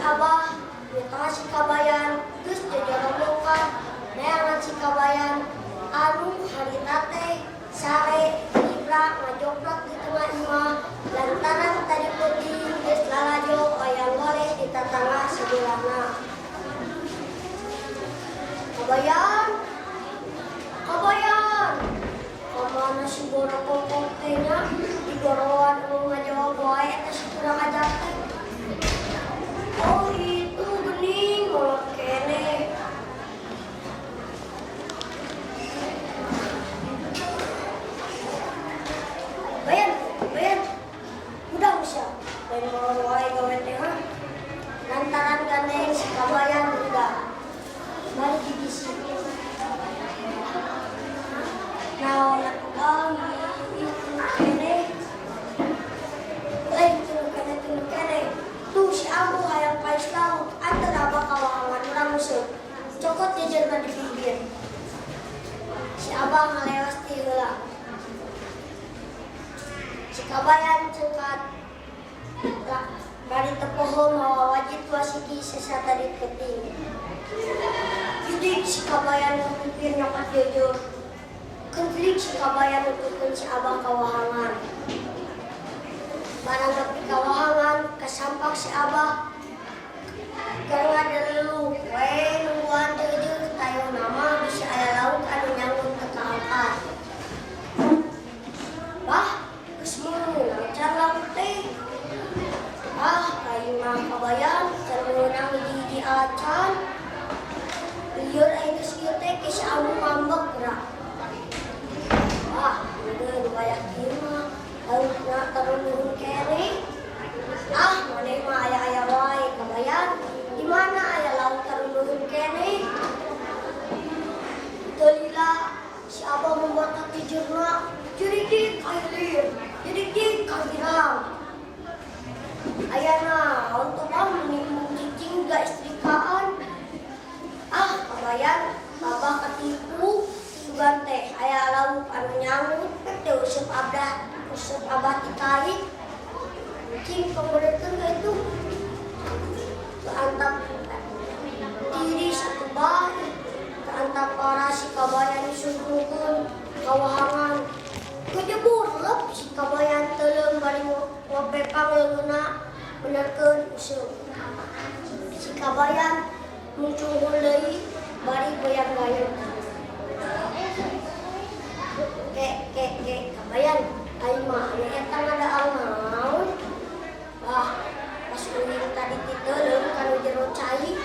Abah nyata si Kabayan geus jojoromokan neangan si Kabayan anu harita teh sare nibra ngajoprak di tengah imah lantaran tadi peuting geus lalajo wayang golek di tatangga sebelahna. Kabayan, Kabayan, kamana si borokokok teh nya? Digoroan anu ngajawab wae eta si kurang ajar teh. Oh, itu gening molot keneh. Bayan, Bayan, udah sia, lain molor wae gawe teh ha. Lantaran gandeng si Kabayan udah. Bari digisik. Naon atuh bang itu keneh. Lain teu keneh, teu keneh. Tuh si Ambu hayang pais lauk, anteur Abah ka wahangan urang nguseup. Cokot jejerna di bibir. Si Abah ngaleos ti heula. Si Kabayan cengkat bari teu poho mawa wajit wasiki sesa tadi peuting. Judik si Kabayan bibir nyokot jejer. Kentlik si Kabayan nuturkeun si Abah ka wahangan. Barang nepi ka wahangan, kasampak si Abah keur ngadeleluk we nungguan jeujeuh tayohna mah bisi aya lauk anu nyangut teu kaangkat. Bah, geus meunang can lauk teh? Ah, aing mah Kabayan can meunang hiji-hiji acan. Lieur aing geus ieu teh ke si Ambu ngambek geura. Ah, udah wayah kieu mah laukna taruluhun keneh. Ah, maneh mah aya-aya wae Kabayan. Di mana aya lauk taruluhun keneh? Teu lila si Abah membatak jejerna jeridik ka hilir, jeridik ka girang. Aya naon tuh Bang menimbung cicing ga istrikaan. Ah, Kabayan, Abah katipu. Sugan teh aya lauk anu nyangut pek teh useup abah, useup Abah tikait. Cing pemberekeun ka itu. Teu antap tiris atuh bah. Teu antap para si Kabayan disungkungkeun ka wahangan. Kejebur lep si Kabayan teuleum bari ngopepang leungeunna benerkeun useup. Si Kabayan muncunghul deui bari goyang-gayeng. Ke ke ke Kabayan, aing mah anu eta ngadaang naon? Wah, pas uing tadi ti teuleum kanu jero cai,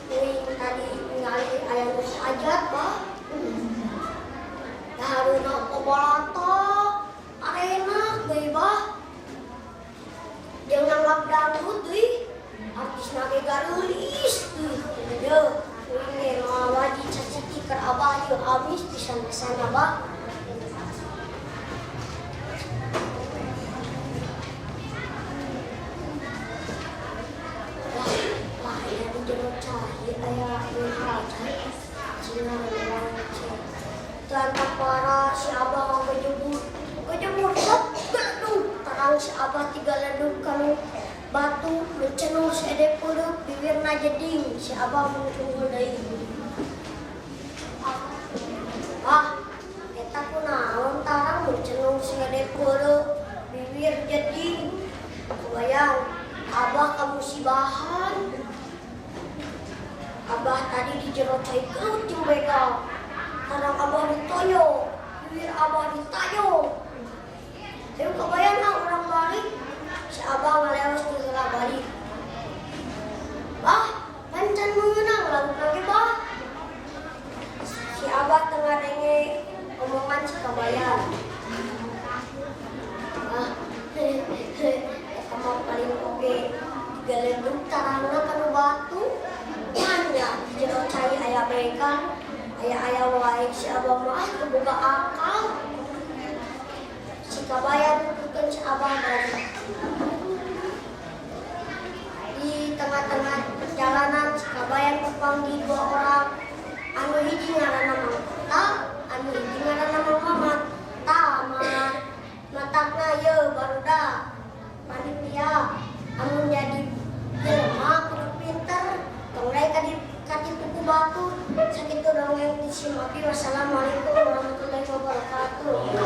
uing tadi ningali aya nu hajat bah. Dahareuna pabalata, arenak deui bah. Jeung nanggap dangdut deui, artisna ge gareulis deui. Yeuh, uing ge mawa wajit sasiki keur Abah ieu amis pisan rasana bah. Wah, wah, aya di jero cai aya nu hajat. Cina urang cek. Teu antap para si Abah ngagejebur. Gejebur lep geledug. Tarang si Abah tigaledug kanu batu mencenul seedek peureuk bibirna jeding si Abah muncul deui. Ah, eta kunaon tarang mencenul seedek peureuk bibir jeding. Kebayang Abah kamusibahan. Abah tadi di jero cai gelut jeung begal. Tarang Abah ditoyo, bibir Abah ditayo. Ayo kebayang ah urang balik. Si Abah ngaleos di heula balik. Bah, pancan meunang laukna ge bah. Si Abah teu ngadenge omongan si Kabayan. Ah, eta mah paling oge digaledug tarangna kanu batu. Manya di jero cai aya begal. Aya-aya wae si Abah mah ah teu boga akal. Si Kabayan nuturkeun si Abah balik. Di tengah-tengah perjalanan si Kabayan papanggih dua orang. Anu hiji ngaranna Mang Ta, anu hiji ngaranna Mang Mamat. Ta matakna yeuh barudak panitia amun jadi jelema kudu Sakitu dongeng ti sim abi. Wassalamualaikum warahmatullahi wabarakatuh.